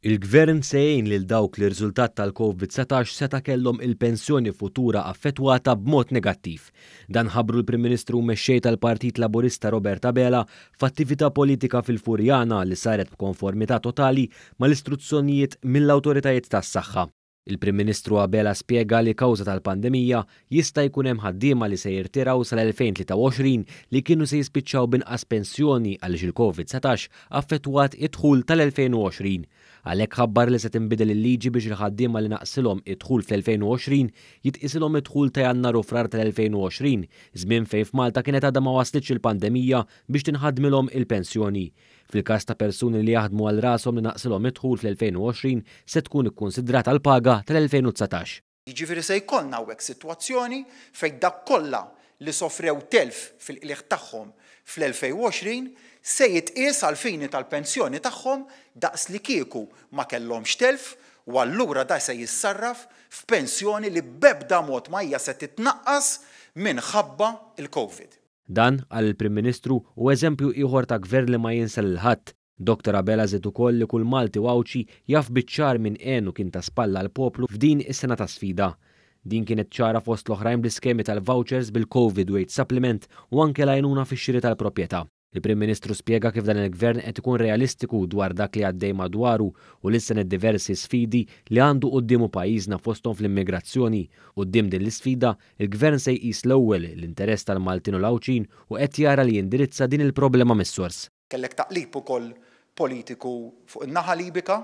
Il-Gvern se jgħin lil dawk li riżultat tal-Covid 19 seta' kellhom il-pensjoni futura affettwata b'mod negattiv. Dan ħabbru l-Prim Ministru u Mexxej tal-Partit Laburista Robert Abela f'attività politika fil-Furjana li saret b'konformità totali mal-istruzzjonijiet mill-awtoritajiet tas-saħħa. Il-Prim Ministru Abela spjega li kawża tal-pandemija jista' jkun hemm ħaddiema li se jirtiraw sal-2023 li kienu se jispiċċaw b'inqas pensjoni għaliex il-Covid 19 affettwat id-dħul tal-2020. Għalhekk ħabbar li se tinbidel il-liġi biex il-ħaddiema li naqsilhom id-dħul fl-2020 jitqisilhom id-dħul ta' Jannar u Frar tal-2020, żmien fejn f'Malta kienet għadha ma waslitx il-pandemija biex tinħadmilhom il-pensjoni. Fil-każ ta' persuni li jaħdmu għal rashom li naqsilhom id-dħul fl-2020 se tkun ikkunsidrata l-paga tal-2019. Jiġifieri se jkollna hawnhekk sitwazzjoni fejn dawk kollha li sofrew telf fil-qligħ tagħhom fl-2020 se jitqies għall-fini tal-pensjoni tagħhom daqs li kieku ma kellhomx telf u allura da se jissarraf f'pensjoni li b'ebda mod ma hija se titnaqqas minħabba l-Covid. Dan, qal il-Prim Ministru, hu eżempju ieħor ta' Gvern li ma jinsa lil ħadd. Dottor Abela żied ukoll li kull Malti u Għawdxi jaf biċ-ċar min għen u kien ta' spalla għall-poplu f'din is-sena ta' sfida. Din kienet ċara fost l-oħrajn bl-iskemi tal-vouchers, bil-Covid Wage Supplement u anke l-għajnuna fix-xiri tal-proprjetà. Il-Prim Ministru spjega kif dan il-Gvern qed ikun realistiku dwar dak li għaddej madwaru u lissen id-diversi sfidi li għandu quddiemu pajjiżna fosthom fl-immigrazzjoni. Quddiem din l-isfida, il-Gvern se jqis l-ewwel l-interess tal-Maltin u l-Għawdxin u qed jara li jindirizza din il-problema mis-sors. Kellek taqlib ukoll politiku fuq in-naħa Libika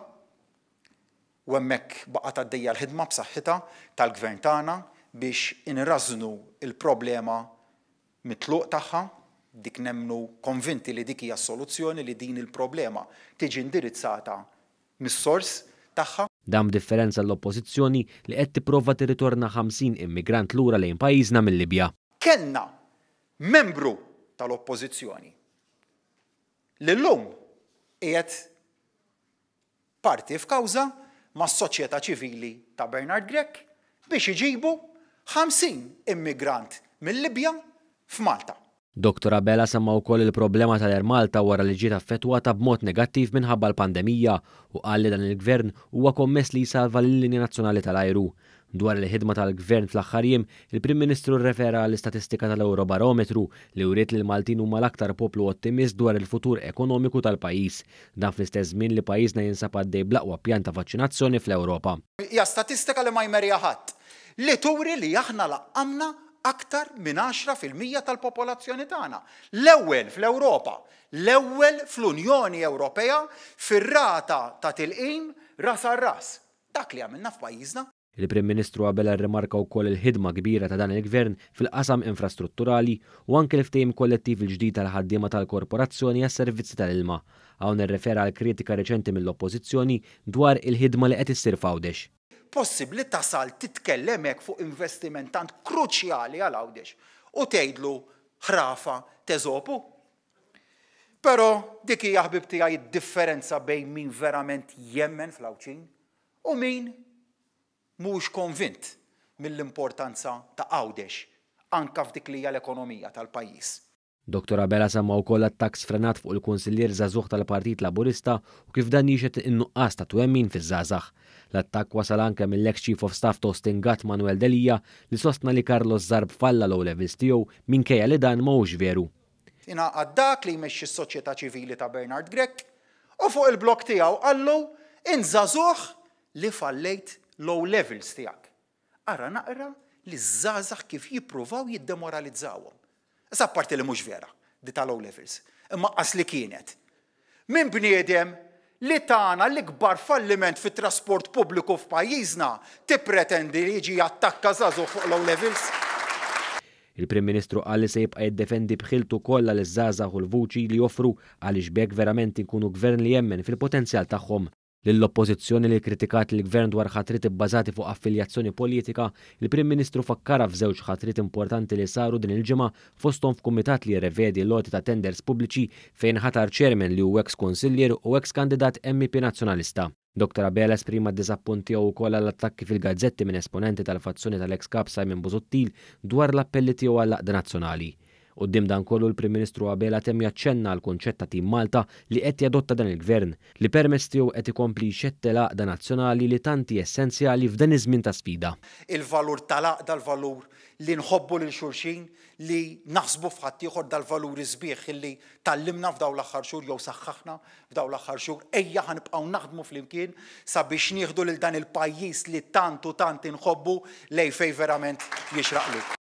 u hemmhekk baqgħet għaddejja l-ħidma b'saħħitha tal-Gvern tagħna biex inrażżnu l-problema mit-tluq tagħha, dik nemmnu konvinti li dik hija s-soluzzjoni li din il-problema tiġi indirizzata mis-sors tagħha. Dan b'differenza għall-Oppożizzjoni li qed tipprova tirritorna 50 immigrant lura lejn pajjiżna mil-Libja. Kellna membru tal-Oppożizzjoni li llum qiegħed parti f'kawża mas-soċjetà ċivili ta' Bernard Grech biex iġibu 50 immigrant mil-Libja f'Malta. Dottor Abela semma wkoll il-problema tal-Air Malta wara li ġiet affettwata b'mod negattiv minħabba l-pandemija u qal li dan il-Gvern huwa kommess li jsalva lil-linja nazzjonali tal-ajru. Dwar il-ħidma tal-Gvern fl-aħħar jiem, il-Prim Ministru rrefera għall-istatistika tal-Ewrobarometru li wriet li l-Maltin huma l-aktar poplu ottimist dwar il-futur ekonomiku tal-pajjiż. Dan fl-istess żmien li pajjiżna jinsab għaddej bl-aqwa pjan ta' vaċċinazzjoni fl-Ewropa. Hija statistika li ma jmeriha ħadd, li turi li aħna laqqamna aktar minn 10% tal-popolazzjoni tagħna. L-ewwel fl-Ewropa, l-ewwel fl-Unjoni Ewropea fir-rata ta' tilqim ras għal ras. Dak li għamilna f'pajjiżna. Il-Prim Ministru Abela rrimarka wkoll il-ħidma kbira ta' dan il-Gvern fil-qasam infrastrutturali u anke l-ftehim kollettiv il-ġdid għall-ħaddiema tal-Korporazzjoni għas-Servizzi tal-Ilma. Hawn irrefera għal kritika reċenti mill-Oppożizzjoni dwar il-ħidma li qed issir f'Għawdex. Possibbli tasal titkellem hekk fuq investiment tant kruċjali għal Għawdex u tgħidlu ħrafa t'Eżopu? Però dik hija ħbieb tiegħi d-differenza bejn min verament jemmen fl-Għawdxin u min mhuwiex konvint mill-importanza ta' Għawdex anke f'dik li hija l-ekonomija tal-pajjiż. Dottor Abela semma wkoll attakk sfrenat fuq il-kunsillier żagħżugħ tal-Partit Laburista u kif dan jixhed in-nuqqas ta' twemmin fiż-żgħażagħ. L-attakk wasal anke mill-eks Chief of Staff ta' Austin Gatt Manuel Delia li sostna li Carlos Zarb falla l-O Levels tiegħu minkejja li dan ma hux veru. Ingħaqad dak li jmexxi s-soċjetà ċivili ta' Bernard Grech u fuq il-blog tiegħu qallu, Int żagħżugħ li fallejt l-O Levels tiegħek. Ara naqra liż-żgħażagħ kif jippruvaw jiddemoralizzawhom. Issa apparti li mhux vera, di tal-O Levels, imma qas li kienet. Minn bniedem li tana l-ikbar falliment fit-trasport pubbliku f'pajjiżna tippretendi li jiġi jattakka żagħżugħ fuq l-O Levels? Il-Prim Ministru qal li se jibqa' jiddefendi b'ħiltu kollha liż-żgħażagħ u l-vuċi li joffru għaliex b'hekk verament inkunu Gvern li jemmen fil-potenzjal tagħhom. Lill-Oppożizzjoni li kkritikat lill-Gvern dwar ħatriet ibbażati fuq affiljazzjoni politika, il-Prim Ministru fakkarha f'żewġ ħatriet importanti li saru din il-ġimgħa fosthom f'kumitat li jirrevedi l-għoti ta' tenders pubbliċi fejn ħatar chairman li hu eks kunsillier u eks kandidat MEP Nazzjonalista. Dottor Abela esprima d-diżappunt tiegħu wkoll għall-attakki fil-gazzetti minn esponenti tal-fazzjoni tal-eks Kap Simon Busuttil dwar l-appelli tiegħu għall-għaqda nazzjonali. Quddiem dan kollu l-Prim Ministru Abela temm jaċċenna għall-kunċett ta' Tim Malta li qed jadotta dan il-Gvern, li permezz tiegħu qed ikompli jxettel għaqda nazzjonali li tant hi essenzjali f'dan iż-żmien ta' sfida. Il-valur tal-għaqda, l-valur li nħobbu lil xulxin, li naħsbu f'ħaddieħor, dal-valuri sbieħ li tgħallimna f'dawn l-aħħar xhur jew saħħaħna f'dawn l-aħħar xhur, ejja ħa nibqgħu naħdmu flimkien sabiex nieħdu lil dan il-pajjiż li tant u tant inħobbu lejn fejn verament jixraqlu.